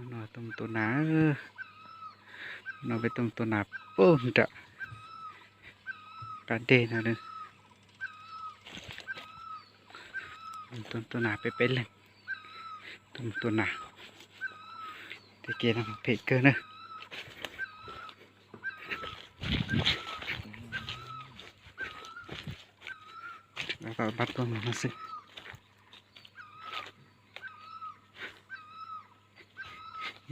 No tuaj mus tua nas, no peb tuaj mus tua nas puag nram qab deg no. Tuaj tua nas peb peb leeg, tuaj mus tua nas. Tej kev no phem kawg na. Npaj tuaj mus no xwb.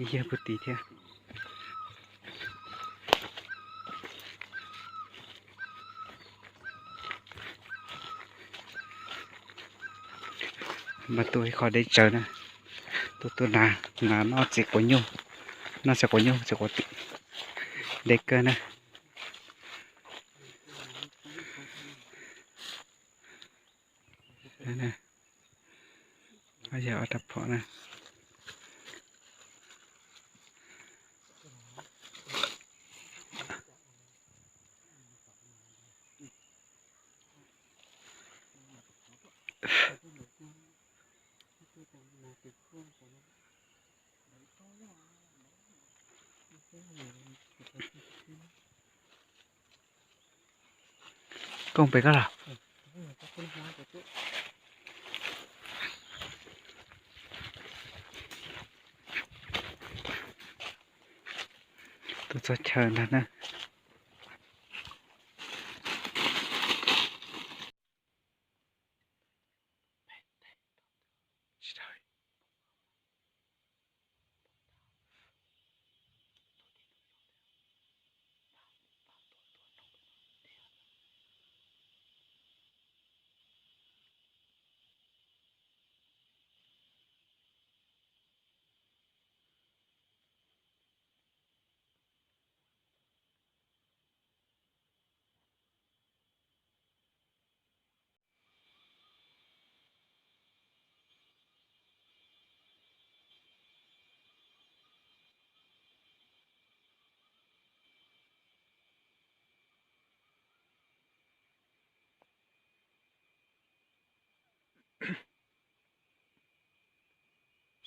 Ib yawg puag tid thiab. Mas tua ib qho deb tsawv na. Tua tua nas, nas noj txiv quav nyuj, noj txiv quav nyuj txiv quav deb kawg na. Yog ob rab phom na. Koj pem koj los? Tuaj txog chaw ntag na.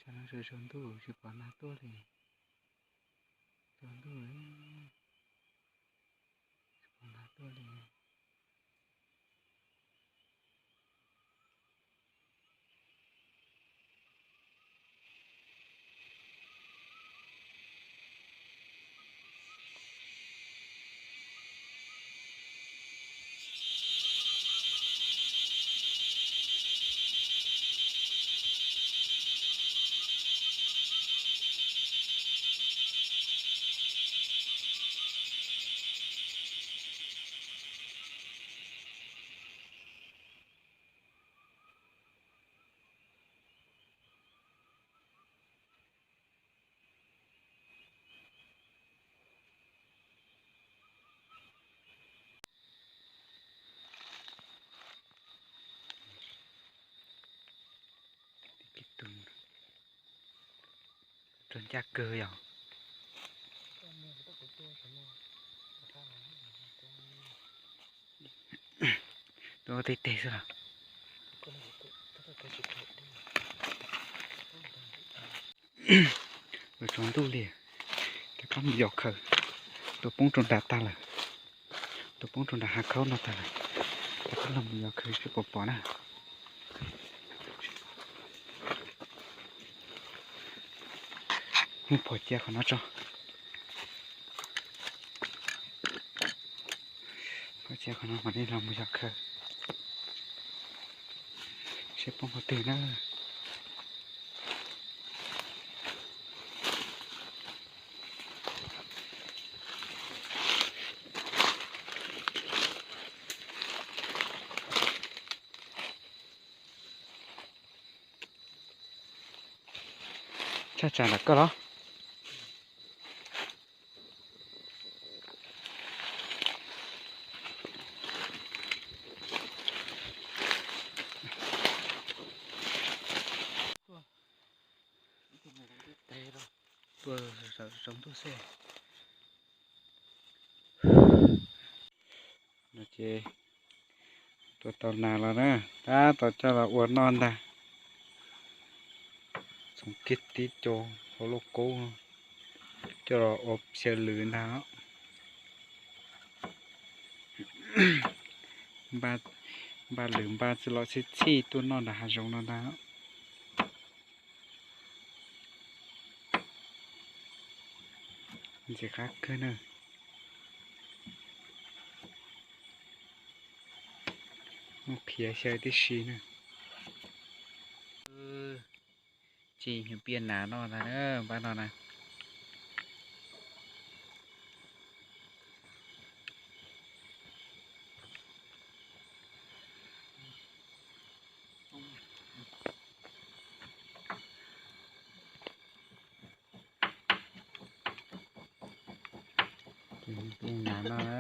Sab no tsaus ntuj tsis pom nas tuaj li. Tsaus ntuj tsis pom nas tuaj li. Rau ncaj kawg yog. Tuaj tej teg xwb los. Tsaus ntuj li, rov qab mus yos khaws. Tua poob rau nram tag lawm, tua poob rau nram hav khaub no tag lawm. Rov qab los mus yos khaws seb puas pom na. Muab phom cia qhov no tso. Phom cia qhov no mam li los mus yos khaws seb poob qhov twg na. Tshaj tsam ntawm koj los? Tuaj tsaus ntuj xwb. No ces tua tau nas los na, tab tom coj los ua noj ntag. Txhoov kiag tib co. Hauv lauj kaub coj los ua xyaw lwm ntag. Npaj lwm npaj txhij los txhij txhij tuaj noj nram hav zoov no ntag. Ntxim qab kawg na. Muab qhiav xyaw tib si na. Tsis nyuag piaj nas noj ntag na, npaj no na. Piaj nas noj na.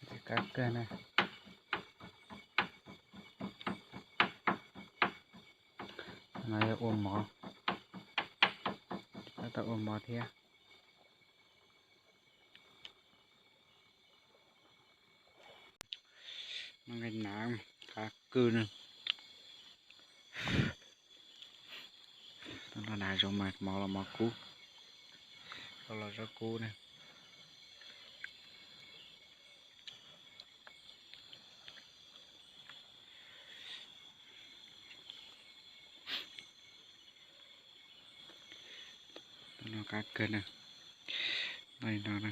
Ntxim qab kawg na. No yog ua mov, tab tom ua mov thiab. Noj nqaij nas qab kawg na. Los nram zoov mas mov los mov kub, los los zaub kub na. No qab kawg na. No li no na.